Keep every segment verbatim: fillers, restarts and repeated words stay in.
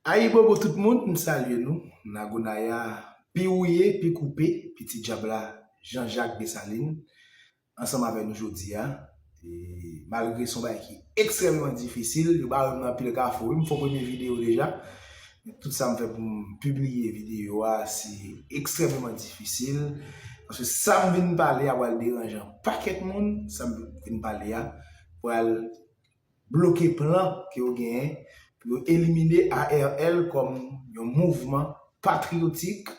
Ayibobo tout moun, m salye nou. Nagonaya, pi wouye, pi koupe, pitit djab la, Jean Jacques Dessalines, ansanm avè nou jodi a. E malgre se yon bagay ki ekstrèmeman difisil, yo bare m nan pil kafou, wi, m fè premye videyo deja. Men tout sa m fè pou m pibliye videyo a, se ekstrèmeman difisil. Paske sa m vin pale a pral deranje yon pakèt moun, sa m vin pale a pral bloke plan ke yo genyen pou yo elimine A R L kòm yon mouvman patriyotik,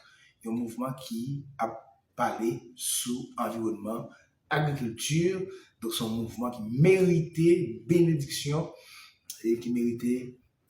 yon mouvman ki ap pale sou anviwònman, agrikilti. Donk, se yon mouvman ki merite benediksyon e ki merite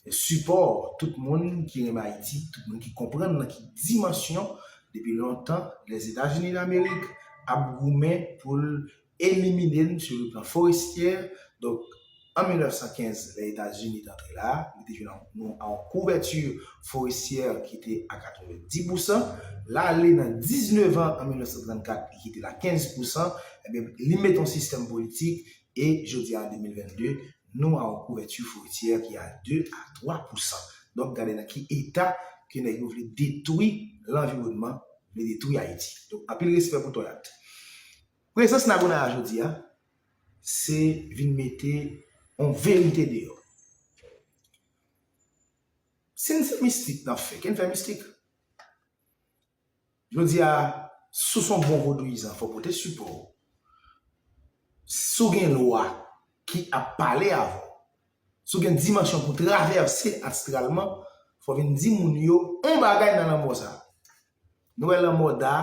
sipò tout moun ki renmen Ayiti, tout moun ki konprann nan ki dimansyon, depi lontan, Lèzetazini Damerik ap goumen pou l elimine n sou le plan forestyè. Donk, an mil nèf san kenz, lè Etazini t antre la, li te jwenn nou a yon kouvèti forestyè ki te a katrevenndis pousan. L ale nan diznèf an, an mil nèf san trannkat, li kite l a kenz pousan. Ebyen, li mete yon sistèm politik e jodi a, an de mil vennde, nou a yon kouvèti forestyè ki a de a twa pousan. Donk, gade nan ki eta ke nèg yo vle detwi lanviwònman, vle detwi Ayiti. Donk, anpil respè pou Toyat. Prezans Nagonaya jodi a, se vin mete yon verite deyò. Si n se mistik n ap fè, ke n fè mistik. Jodi a, si w se yon bon vodouyizan, fò w pote sipò w. Si w gen lwa ki ap pale avè w, si w gen dimansyon pou travèse astralman, fò w vin di moun yo yon bagay nan lanmò sa a. Nou wè lanmò Da,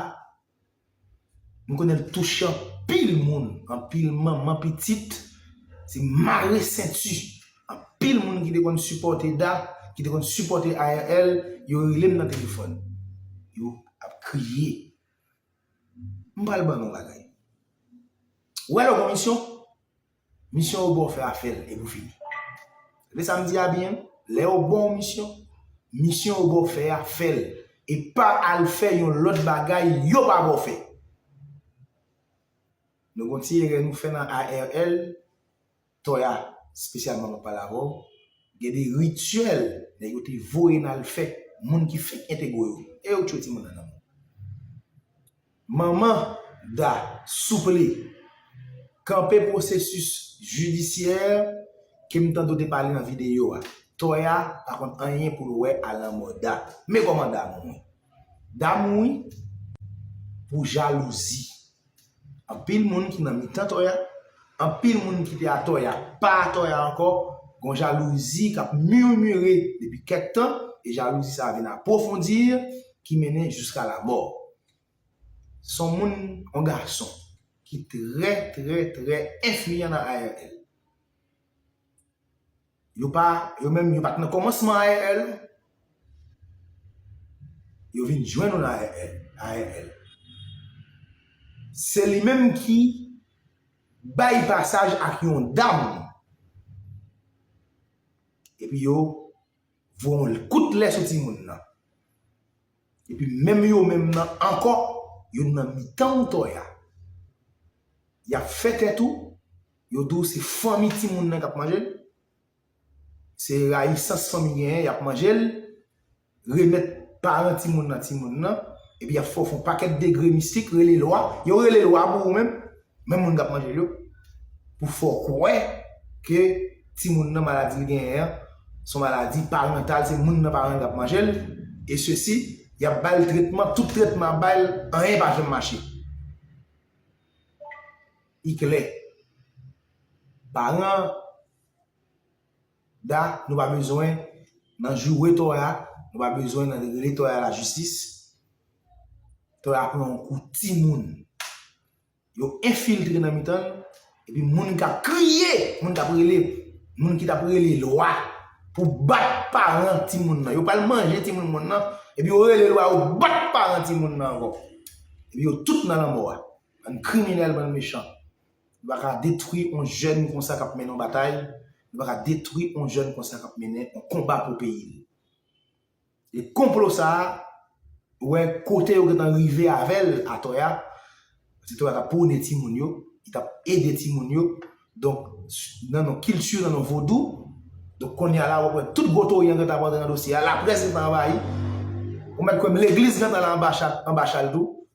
m konnen l touche anpil moun, anpil manman pitit, se mare senti. Anpil moun ki te konn sipòte Da, ki te konn sipòte A R L, yo rele m nan telefòn. Yo ap kriye. M pral ban nou yon bagay. Ou wè lè w gen yon misyon, misyon yo ba w fè a, fè l, epi w fini. Tande sa m di a byen, lè yo ba w misyon, misyon yo ba w fè a, fè l, e pa al fè yon lòt bagay yo pa ba w fè. Nou gen yon ti erè nou fè nan A R L, Toya, espesyalman m ap pale avè w, gen de rityèl nèg yo te voye n al fè, moun ki fenk entegre yo, e yo tchwe timoun nan nan men w. Manman Da, souple, kanpe pwosesis jidisyè ke m tande w te pale nan videyo a. Toya pa konn anyen pou l wè a lanmò Da. Men kòman Da mouri. Da mouri pou jalouzi. Anpil moun ki nan mitan Toya, anpil moun ki te a Toya, pa a Toya ankò, gon jalouzi k ap mimire depi kèk tan, e jalouzi sa a vin apwofondi, ki mennen jiska lamò. Se yon moun, yon gason, ki trè, trè, trè enfliyan nan A R L. Yo pa, yo menm, yo pa t nan kòmansman A R L. Yo vin jwenn nou nan A R L. A R L. Se li menm ki bay pasaj ak yon dam. Epi yo voye yon kout lè sou timoun nan. Epi menm yo menm nan ankò, yo nan mitan w Toya. Y ap fè tèt ou, yo di w se fanmi timoun nan k ap manje l. Se rayisans fanmi genyen, y ap manje l, remèt paran timoun nan timoun nan, epi y ap fè w fè yon pakèt degre mistik, rele lwa, yo rele lwa pou ou menm, menm moun k ap manje l yo, pou fè w kwè ke timoun nan maladi l genyen an, se yon maladi parantal, se moun nan paran l k ap manje l, e sesi, y ap ba l tretman, tout tretman y ap ba l, anyen pa janm mache. I klè. Paran Da, nou pa bezwen nan joure Toya, nou pa bezwen nan rele Toya lajistis. Toya pran yon kou timoun. Yo enfiltre nan mitan l, epi moun k ap kriye, moun k ap rele, moun ki t ap rele lwa pou bat paran timoun nan. Yo pral manje timoun moun nan, epi yo rele lwa, yo bat paran timoun nan ankò. Epi yo tout nan lanmò a. Bann kriminèl, bann mechan. Nou pa ka detwi yon jèn konsa k ap mennen yon batay. Nou pa ka detwi yon jèn konsa k ap mennen yon konba pou peyi l. E konplo sa a, ou wè kote yo gentan rive avè l a Toya, se Toya t ap pwone timoun yo, li t ap ede timoun yo. Donk, nan yon kilti, nan yon vodou, Donk, kounye a la, w ap wè tout gwo tori an gentan ap antre nan dosye a, laprès gentan anvayi. Ou mèt kwè m, legliz gentan la anba chal, anba chal tou.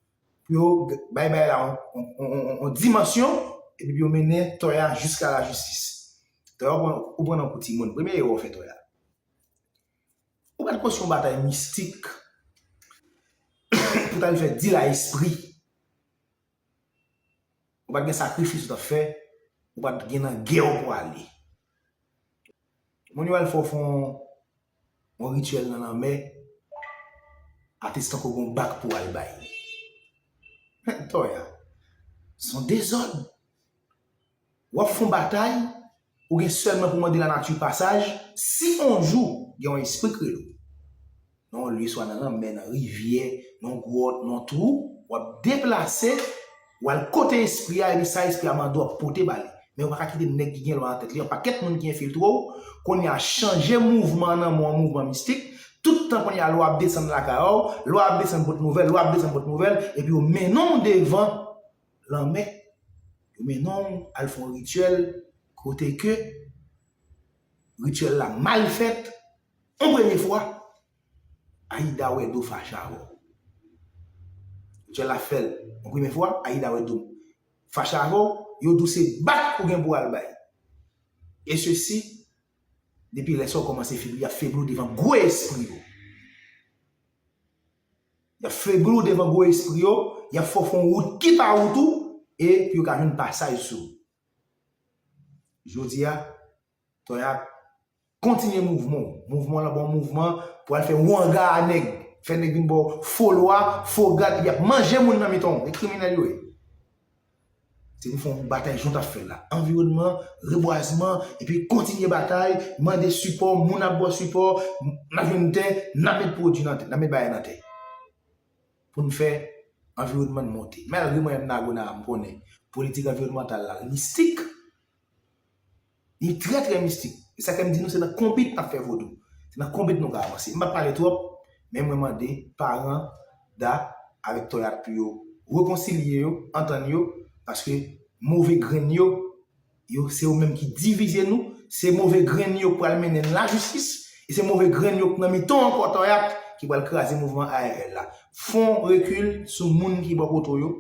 Pou yo g- bay bagay la yon, yon, yon, yon, yon dimansyon, epi pou yo mennen Toya jiska lajistis. Toya, ou pran, ou pran nan kou timoun. Premye erè w fè, Toya. Ou pa t konsi yon batay mistik pou t al fè dil a espri. Ou pa t gen sakrifis ou t ap fè, ou pa t gen nan gè w pou ale. Moun yo al fè w fè yon, yon rityèl nan lanmè, atestan ke w gen yon bak pou w al bay. Toya, se yon dezòd. W ap fè yon batay, ou gen sèlman pou mande lanati pasaj, si yon jou gen yon espri k rele w. Nan yon lye, swa nan lanmè, nan rivyè, nan gwòt, nan twou, w ap deplase, w al kote espri a, epi sa espri a mande w ap pote ba li. Men ou pa ka kite nèg ki gen lwa nan tèt li, yon pakèt moun ki enfiltre w, kounye a chanje mouvman an nan men w an mouvman mistik, tout tan kounye a lwa ap desann lakay ou, lwa ap desann pot nouvèl, lwa ap desann pot nouvèl, epi yo mennen w devan lanmè, yo mennen w al fè yon rityèl kote ke rityèl la mal fèt, yon premye fwa, Ayida wè do fache avè w. Rityèl la fè l yon premye fwa, Ayida wè do fache avè w, yo di w se bak ou gen pou al bay. E sesi, depi lè sa w kòmanse febli, y ap febli w devan gwo espri yo. Y ap febli w devan gwo espri yo, y ap fè w fè yon wout ki pa wout ou, e pou yo ka jwenn pasaj sou ou. Jodi a, Toya, kontinye mouvman w. Mouvman w lan bon mouvman pou al fè wanga a nèg. Fè nèg vin ba w fo lwa, fo grad, epi y ap manje moun nan mitan w. E kriminèl yo ye. Se pou fè yon batay jan w t ap fè l la. Anviwònman, rebwazman, epi kontinye batay, mande sipò, moun ap ba w sipò, n ap jwenn tè, n ap met pwodui nan tè, n ap met bagay nan tè. Pou n fè anviwònman n monte. Malgre mwen menm Nagona, m konnen politik anviwònmantal la, li mistik. Li trè, trè mistik. E sa fè m di nou, se nan konbit n ap fè vodou. Se nan konbit nou ka avanse. M p ap pale twòp, men mwen mande paran Da avèk Toya pou yo rekonsilye yo, antann yo, paske move grenn yo, yo, se yo menm ki divize nou, se move grenn yo k pral mennen n lajistis, e se move grenn yo k nan mitan w ankò, Toya, ki pral kraze mouvman A R L la. Fè yon rekil sou moun ki bò kote w yo,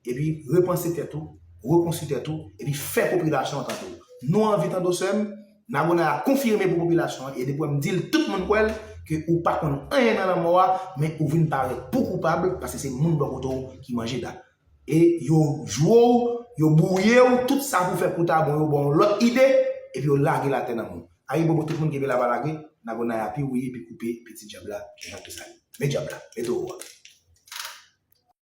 epi repanse tèt ou, rekonstwi tèt ou, epi fè popilasyon an tande w. Nou anvi tande w, sè m, Nagona a konfime pou popilasyon an, e depi w wè m di l, tout moun kwè l, ke ou pa konn anyen nan lanmò a, men ou vin parèt pou koupab, paske se moun bò kote w ki manje Da. E yo jwe w, yo bwouye w, tout sa pou fè pou ta bon, yo ba w yon lòt ide, epi yo lage l atè nan men w. Ayibobo tout moun kenbe la pa lage, Nagona a pi wouye, pi koupe, pitit dyab la, Jean Jacques Dessalines. Men dyab la, men towo a.